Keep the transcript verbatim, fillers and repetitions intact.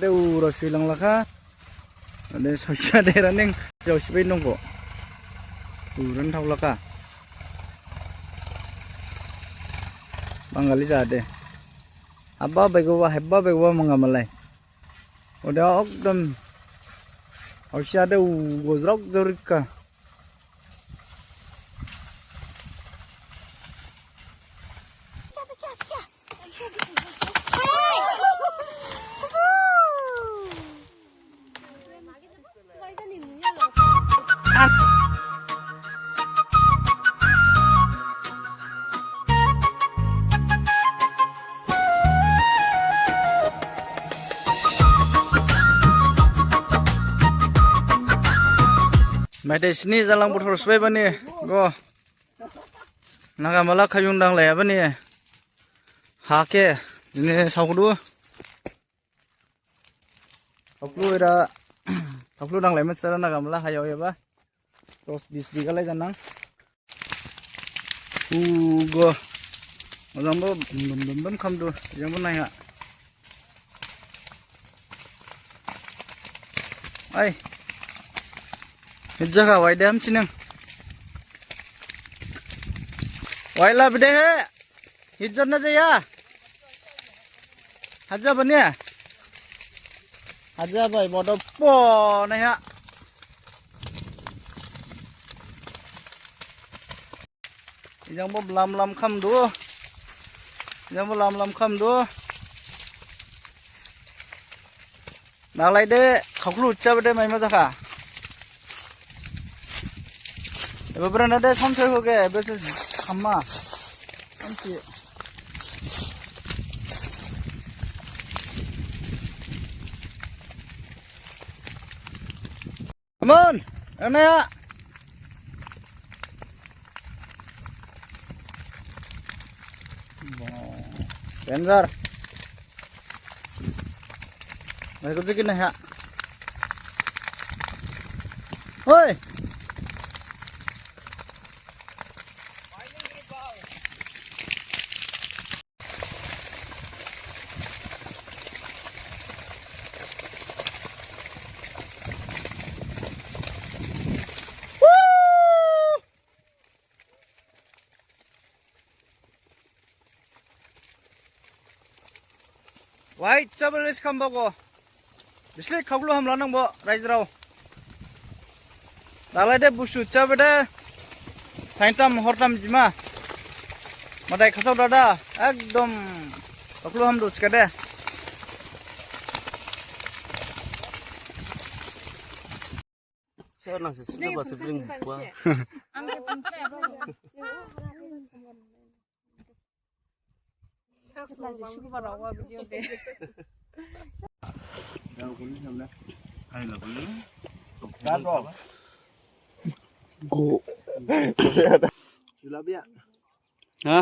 Te ura suilang lakha. Ade saosi de raning jausi bai nongko. Uran thau lakha. Bangali jade. Habba baigoba, habba baigoba manga malai. Ode ekdom. Saosi de u gojrok jorikka. Maithai sni jalang bothor sbaibani go. Nagamala khayung danglai abani. Hake, ini saokhlu. Saokhlu era, saokhlu danglai masa nagamala hayao eba. Dos bis bigha lai janang. Ugo. Ojang bo dum dum dum dum khamdu. Ojang bo naiha. Ai. Hijaka wai dem sinang. Wai la bide he. Hijat na jaya. Haja bani. Haja bai bodo po naiha. Ijang bo lam lam khamdu. Ijang bo lam lam khamdu. Nalai de, khaokhlu chaba de maima jakha. Eba brana de samsai hoge, ebe se khamma. Samsi. Come on, anaya. Danger. Mai ko jikin na ha. Hoi. Wai, chabal ris kham bago. Bisli khaglu hamla nang bo, raijrao. Dalai de busu chabe de. Saintam hortam jima. Madai khasao dada, ekdom. Khaglu hamdu chika de. Sir, nang se sini ba sibling ba. Go. Ha?